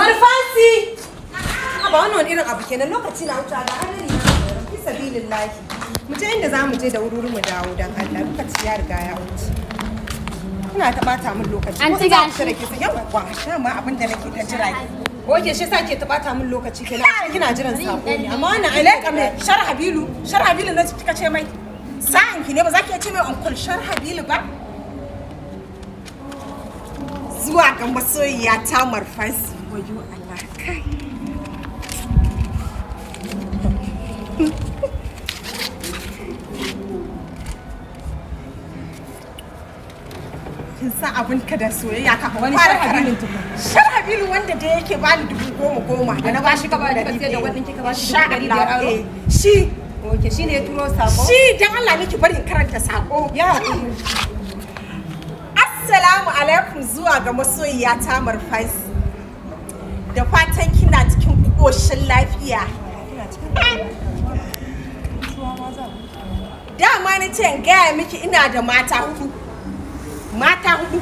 Marfansi! Ba wannan wani irin abu kenan, lokaci na wuce, ga hadari na, fi sabilillahi. Mu je inda za mu je da wuri mu dawo, dan Allah, lokaci ya riga ya wuce. Kina ta bata min lokaci. An Ko ci in za ku gashi. fita da ke sai yawwa, sha ma abin da nake ta jira. Oke, shi yasa ke ta bata min lokaci kenan. Ashe kina jiran sako ne. Amma wannan ai Leka mai Sharhabilu, Sharhabilu na kika ce mai. Sa'an ki ne, ba za ki iya ce mai Uncle Sharhabilu ba? Zuwa ga masoyiya ta Marfansi. Wayo Allah kai. Kin san abin ka da soyayya kafin Wani fara Sharhabilun karatu. tukun? Sharhabilu wanda da yake bani 10,000 10,000 da na bashi Kika ba dubu kika ɗari sayar da biyar. wannan, kika bashi Sha 500,000 Allah, aro? eh. Shi Oke, shine ya turo sako. Shi dan Allah nake bari in karanta sako. Ya haƙuri. Assalamu alaikum, zuwa ga masoyiya ta Marfasi. Da fatan kina cikin ƙoshin lafiya. Kina cikin Dama na ce in gaya miki ina da mata hudu. Mata hudu.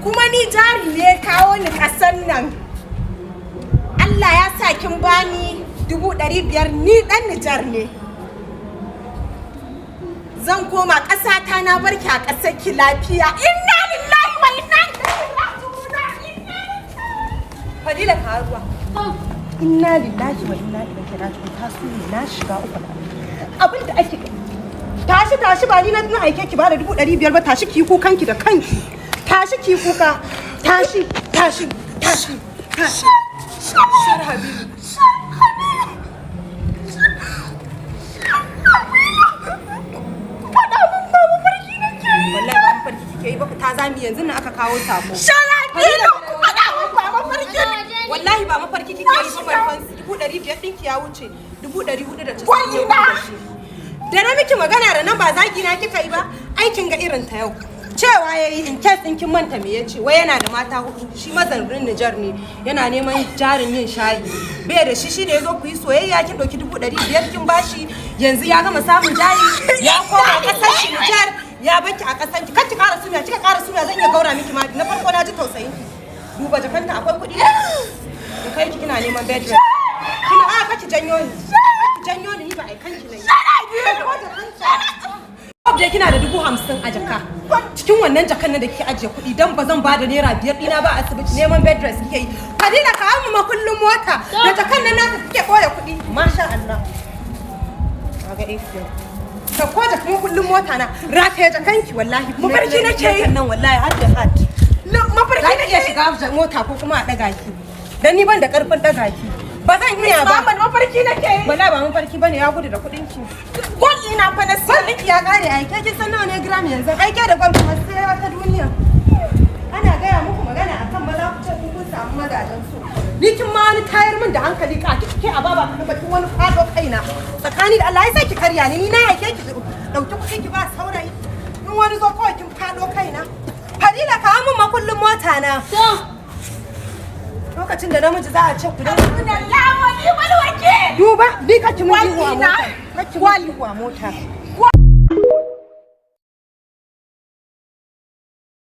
Kuma ni jari ne ya kawo ni ƙasan nan. Allah ya sa kin bani 500,000, ni ɗan Nijar ne. Zan koma ƙasata, na barki a ƙasar ki lafiya. Inna lillahi wa inna ilaihi raji'un. Inna lillahi. Fadila, ka ruwa. Inna lillahi wa inna ilaihi raji'un, ta su ne na shiga uku na. Abin da ake tashi tashi, ba ni na aike ki ba da 500,000 ba, tashi ki yi kukanki da kanki. Tashi ki yi kuka. Tashi tashi tashi tashi. Sharhabilu. Faɗa min ba mafarki nake yi. Wallahi ba mafarki kike yi ba, fita zami yanzu nan aka kawo sako. Sharhabilu, ku faɗa min ba mafarki. Wallahi ba mafarki kike yi ba, barfan 500,000 ɗinki ya wuce 490,000. Gwalina! Da na miki magana da nan ba zagi na kika yi ba, aikin ga irin ta yau. Cewa ya yi, in case ɗin kin manta me ya ce, wai yana da mata hudu, shi mazaunin Nijar ne, yana neman jarin yin shayi. Bai da shi, shi ne ya zo ku yi soyayya, kin ɗauki 500,000 kin bashi, yanzu ya gama samun jari, ya koma ƙasar shi Nijar, ya baki a ƙasar ki. Kar ki ƙara sumiya, kika ƙara sumiya zan iya gaura miki ma. Na farko na ji tausayin ki. Duba jakanta, akwai kuɗi? Da kai ki kina neman bed rest. Kina a kaki janyo ni. Kaki janyo ni, ni ba ai kanki ne. Dai kina da 50,000 a jaka. Cikin wannan jakan nan da kike ajiye kuɗi, dan ba zan bada naira 5 ɗina ba a asibiti, neman bed rest kike yi. Fadila, ka mu makullin mota da jakan nan naka kike ɓoye kuɗi. Masha Allah. Kaga ATM. Ka ko jakan makullin mota na rataye jakanki wallahi. Mafarki nake yi. Nan wallahi har da hat. Mafarki Za ki nake iya yi. shiga mota ko kuma a ɗaga ki. Dan ni ban da ƙarfin ɗaga ki. Ba zan iya ba. Muhammad, mafarki nake yi. Wallahi ba mafarki bane, ya gudu da kuɗin ki. Gwal ina fa na siya. Gwal ɗinki ya ƙare ai, ke kin san nawa ne gram yanzu? Ai ke da gwal kuma sai wata duniya. Ana gaya muku magana akan maza, ku ce kun samu mazajen su. Ni kin ma wani tayar min da hankali, ka ki ke a baba ka bakin wani fado kaina. Tsakani da Allah ya sa ki karya ni, ni na aike ki dauki kuɗin ki ba saurayi. In wani zo kawai kin fado kaina. Fadila, kawo min makullin mota na. Lokacin da namiji za a ce ku dinga Hasbunallahu wa ni'mal wakil. Duba, bi kake mun ihu a Walina. mota. Kake mun ihu a mota.